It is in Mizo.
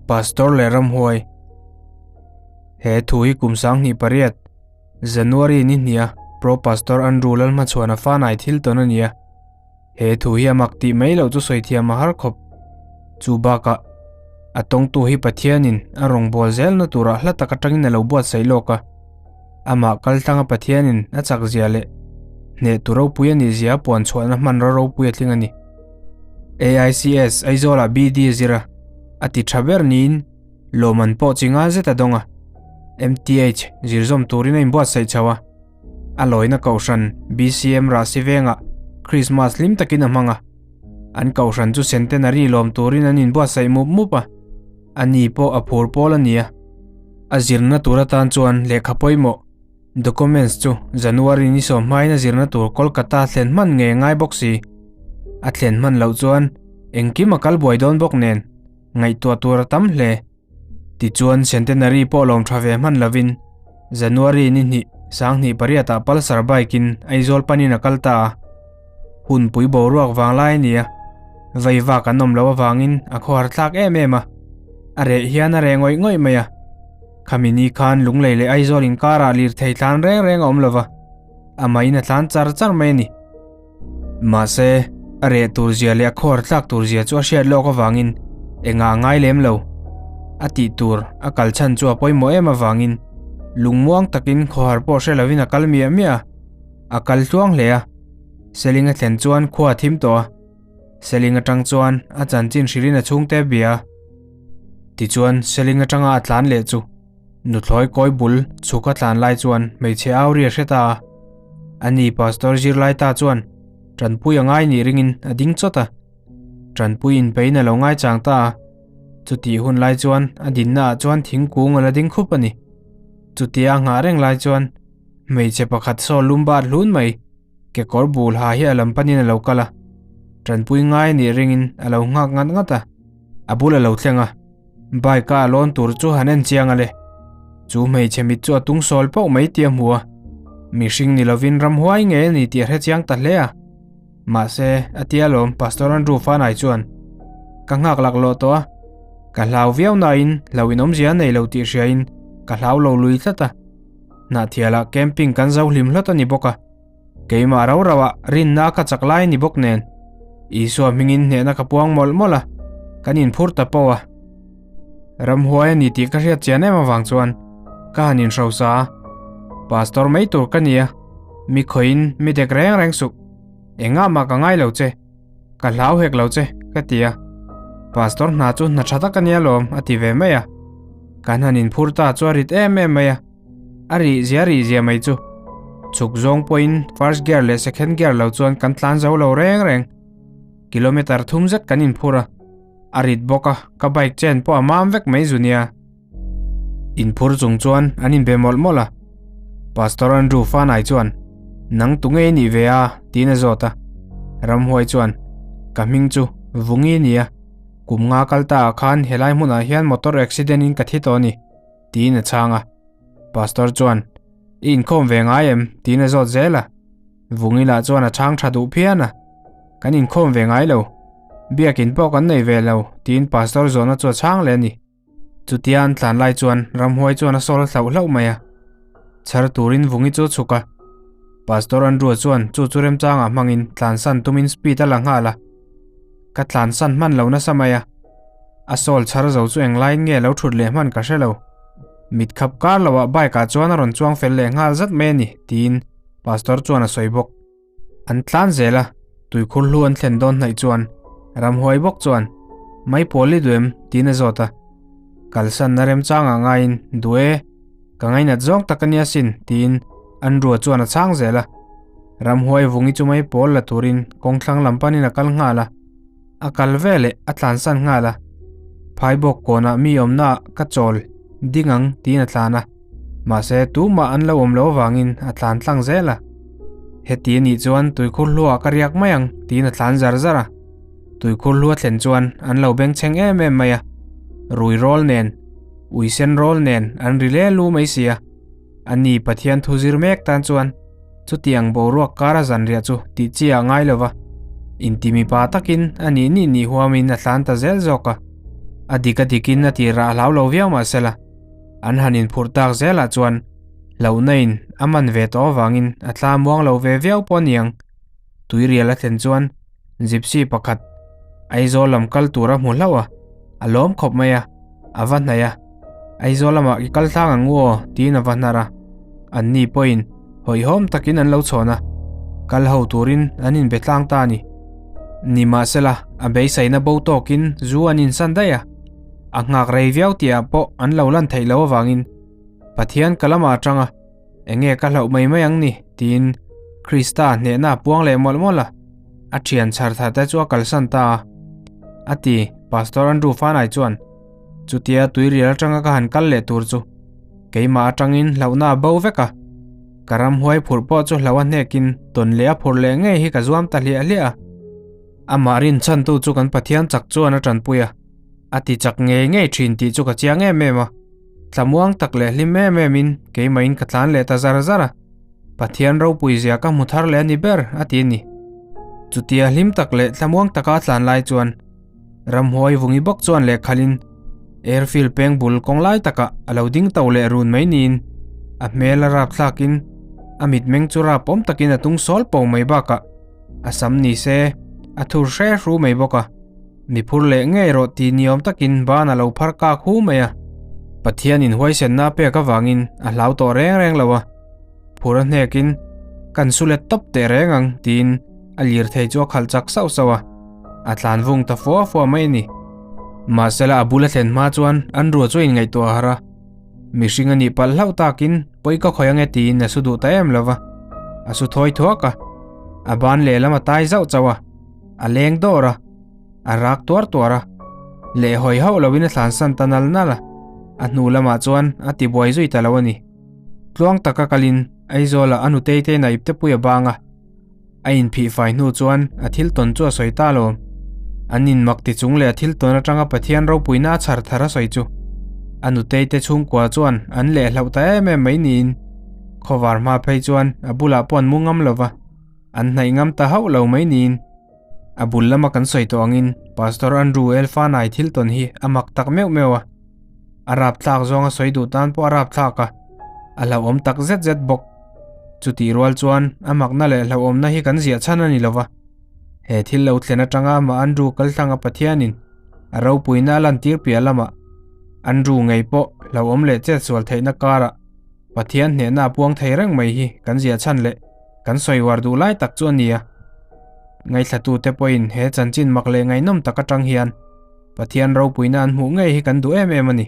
Pastor leh ramhuai. He thu hi kum 2008, January ni hnia Pro Pastor Andrew Lalhmachhuana fanai thil tawn a ni a. He thu hi a mak tih mai loh chu sawi thiam a har khawp. Chu bakah, a tawngtu hi Pathianin a rawngbâwl zelna turah hla tak atangin a lo buatsaih lawk a. Amah kaltlanga Pathianin a chakzia leh hnehtu ropui a nihzia a puan chhuahna hmanraw ropui a tling a ni. AICS Aizawlah BD a zir a, a ti tha ber niin lawmman pawh chi ngal zet a dawng a. MTH zirzawm turin a inbuatsaih chho a. A lawina kohhran BCM Rahsi vengah Krismas hlim takin a hmang a. An kohhran chu centenary lawm turin an inbuatsaih mup mup a. A ni pawh a phur pawl a ni a. A zirna tur atan chuan lehkha pawimawh, documents, chu January ni sawm hmain a zirna tur Kolkata thlen hman ngei a ngai bawk si. A thlen hman loh chuan engkim a kal buai dawn bawk nen ngaihtuah tur a tam hle. Tichuan Centenary pawh lawm tha ve hman lovin January ni hnih 2008 ah Pulsar bike in Aizawl panin a kal ta a. Hunpui boruak vanglai a ni a, vaivak an awm loh avangin a khawhar thlak em em a, a reh hian a reh ngawih ngawih mai a. Khami ni khan Lunglei leh Aizawl inkarah lirthei tlan reng reng a awm lova, a mahin a tlan char char mai a ni. Mahse, a reh tur zia leh a khawhar tlak tur zia chu a hriat lawk avangin engah a ngai lem lo. A tih tur a kal chhan chu a pawimawh em avangin lungmuang takin khawhar pawh hre lovin a kal miah miah a. A kal tluang hle a, Seling a thlen chuan khua a thim tawh a, Seling atang chuan a chanchin hrilhin a chhungte a bia a. Tichuan Seling atanga a tlan leh chu nuthlawi kawi bul chhuk a tlan lai chuan hmeichhe au ri a hre ta a. Ani Pastor zirlai ta chuan tanpui a ngai nih ringin a ding chawt a, tanpui inpein a lo ngaichang ta a. Chutih hun lai chuan a dinna ah chuan thingkung a la ding khup a ni. Chutia a nghah reng lai chuan Hmeichhe pakhat saw lum bat hlun mai, kekawr bul ha hi a lam panin a lo kal a, tanpui ngai nih ringin a lo nghak ngat ngat a, a bul a lo thleng a, bike a a lawn tur chu han en chiang a le. Chu hmeichhe mit chu a tung sawl pauh mai tih a hmu a, mihring ni lovin ramhuai ngei a ni tih a hre chiang ta hle a. Mahse, a tia lawm Pastor Andrew Fanai chuan, Ka nghak laklawh tawh a, ka hlau viau nain hlo in awmzia a nei lo tih hriain ka hlau lo lui tlat a. Hnahthialah camping kan zo hlim hlawt a ni bawk a, keimah rau rauah rinna ka chak lai a ni bawk nen, Isua hmingin hnehna ka puang mawlh mawlh a, kan inphur ta pawh a. Ramhuai a ni tih ka hriat chian em avang chuan ka han inhrosa a, Pastor mai tur ka ni a, mi khawiin mi dek reng reng suh, engah mah ka ngai lo che, ka hlau hek lo che, ka ti a. Pastor hna chu hna tha tak a nia lawm, a ti ve mai a. Kan han inphur ta chu a rit em em mai a, a rih zia rih zia mai chu. Chhuk zawng pawhin first gear leh second gear lo chuan kan tlan zo lo reng reng. Kilometer thum zet kan inphur a, a rit bawk a, ka bike chen pawh a mam vek mai zu nia. Inphur chung chuan an inbe mawlh mawlh a, Pastor Andrew Fanai chuan, Nang tunge i nih ve a? tiin a zawt a. Ramhuai chuan, Ka hming chu Vungi ni a, kum nga kal ta ah khan helai hmunah hian motor accident in ka thi tawh a ni, tiin a chhang a. Pastor chuan, I inkhawm ve ngai em? tiin a zawt zel a. Vungi lah chuan a chhang tha duh phian a, Kan inkhawm ve ngai lo, biakin pawh kan nei ve lo, tiin Pastor zawhna chu a chhang leh a ni. Chutia an tlan lai chuan ramhuai chuan a sawl hlauh hlauh mai a, chhar turin Vungi chu a chhuk a. Pastor Andrew-a chuan chu chu remchangah hmangin tlansan tumin speed a la nghal a. Ka tlansan hman lo nasa mai a, a sawl chhar zo chu englaiin nge lo thut leh hman ka hre lo. Mit khap kar loah bike ah chuan a rawn chuang fel leh nghal zat mai a ni, tiin Pastor chuan a sawi bawk. An tlan zel a, tuikhur hlu an thlen dawn hnaih chuan ramhuai bawk chuan, Mai pawl i duh em? tiin a zawt a. Kalsanna remchangah ngaiin, Duh e, ka ngainat zawng tak a nia sin, tiin Andrew-a chuan a chhang zel a. Ramhuai vungi chu mai pawl la turin kawngthlang lam panin a kal nghal a. A kal veleh a tlansan nghal a. Phaibawk kawnah mi awmnaah ka chawl ding ang tiin a tlan a. Mahse, tumah an lo awm lo avangin a tlan tlang zel a. Heti a nih chuan tuikhur hluah ka riak mai ang tiin a tlan zar zar a. Tuikhur hlua thlen chuan an lo bengchheng em em mai a. Rui rawl nen, ui sen rawl nen an ri le lu mai si a. Ani Pathian thu zir mek tan chuan chutiang boruak kara zanriah chu tih chi ah ngai lo va. Intimipa takin a nih nih nih huamin a tlan ta zel zawk a. A dik a dikin a tirah a hlau lo viau mahsela, an han inphurh tak zelah chuan hlauhna in a man ve tawh avangin a tla muang lo ve viau pawh a niang. Tuirial a thlen chuan Gypsy pakhat Aizawl lam kal tur a hmu hlauh a, a lawm khawp mai a, a va hnaih a, Aizawl lamah i kal tlang ang u aw tiin a va hnar a, anni pawhin hawihhawm takin an lo chhawn a, kal ho turin an inbe tlang ta a ni. Nimahsela, a beiseina bo tawkin zu an insan daih a, a nghak rei viau tihah pawh an lo lan theih loh avangin Pathian ka lamah atanga Enge ka hlauh mai mai ang ni? tiin Krista hnehna a puang leh mawlh mawlh a, a thian chhar thar te chu a kalsan ta a. A ti, Pastor Andrew Fanai chuan, Chutia tuirial atanga ka han kal leh tur chu keimah atangin hlauhna a bo vek a, ka ramhuai phurh pawh chu hlauh a hnekin tawn leh a phurh leh ngei hi ka zuam ta hliah hliah a. Amah rinchhantu chu kan Pathian chak chuan a tanpui a, a ti chak ngei ngei thin tih chu ka chiang em em a. Tlamuang tak leh hlim em em in keimahin ka tlan leh ta zar zar a, Pathian ropui zia ka hmu thar leh a ni ber a ti a ni. Chutia hlim tak leh tlamuang taka a tlan lai chuan ramhuai vungi bawk chuan lehkhalin airfield peng bul kawng lai takah a lo ding to leh run mai niin a hmel a rap thlakin a mitmeng chu rap awm takin a tung sawl po mai bakah a sam ni se a thur hre hru mai bawk a. Mi phur leh ngei rawh ti niawm takin ban a lo phar kak hu mai a. Pathianin huaisenna a pek avangin a hlau tawh reng reng lo a. Phur a hnekin, Kan su let tawp teh reng ang tiin a lirthei chu a khalh chak sauh sauh a. A tlan vung ta fua fua mai a ni. Mahsela a bula thlen hma chuan an rua chu a inngaihtuah harh a. Mihring a nih palh hlauh takin pawi ka khawi ange tiin a su duh ta em lo va. A su thawi thuak a. A ban lehlam a tai zauh chauh a. A leng dawr a, a rak tuar tuar a, leh hawi hauh loin a thlansan ta nal nal a, a hnu lamah chuan a ti buai zui ta lo a ni. Tluang taka kalin Aizawlah a nutei te naip te pui a bang a, a inphih fai hnu chuan a thil tawn chu a sawi ta lo. An inmak ti chung leh a thil tawn atanga Pathian ropuina a chhar thar a sawi chu a nutei te chhungkua chuan an leh hlauh ta em em mai niin khawvar hma phei chuan a bulah pawh an mu ngam lo va. An hnaih ngam ta hauh lo mai niin a bul lama kan sawi tawh angin Pastor Andrew Elfanai thil tawn hi a mak tak meuh meuh a. A rapthlak zawnga sawi duh tan pawh a rapthlak a, a hlauhawm tak zet zet bawk. Chutih rual chuan a makna leh hlauhawmna hi kan ziah chhan a ni lova. He thil lo thlen atanga amah Andrew kalthlanga Pathianin a ropuina a lantir piah lamah Andrew ngei pawh hlauhawm leh chetsual theihna karah Pathian hnehna a puang thei reng mai hi kan ziah chhan leh kan sawi uar duh lai tak chu a ni a. Ngaithlatute pawhin he chanchin mak leh ngaihnawm tak atang hian Pathian ropuina an hmuh ngei hi kan duh em em a ni.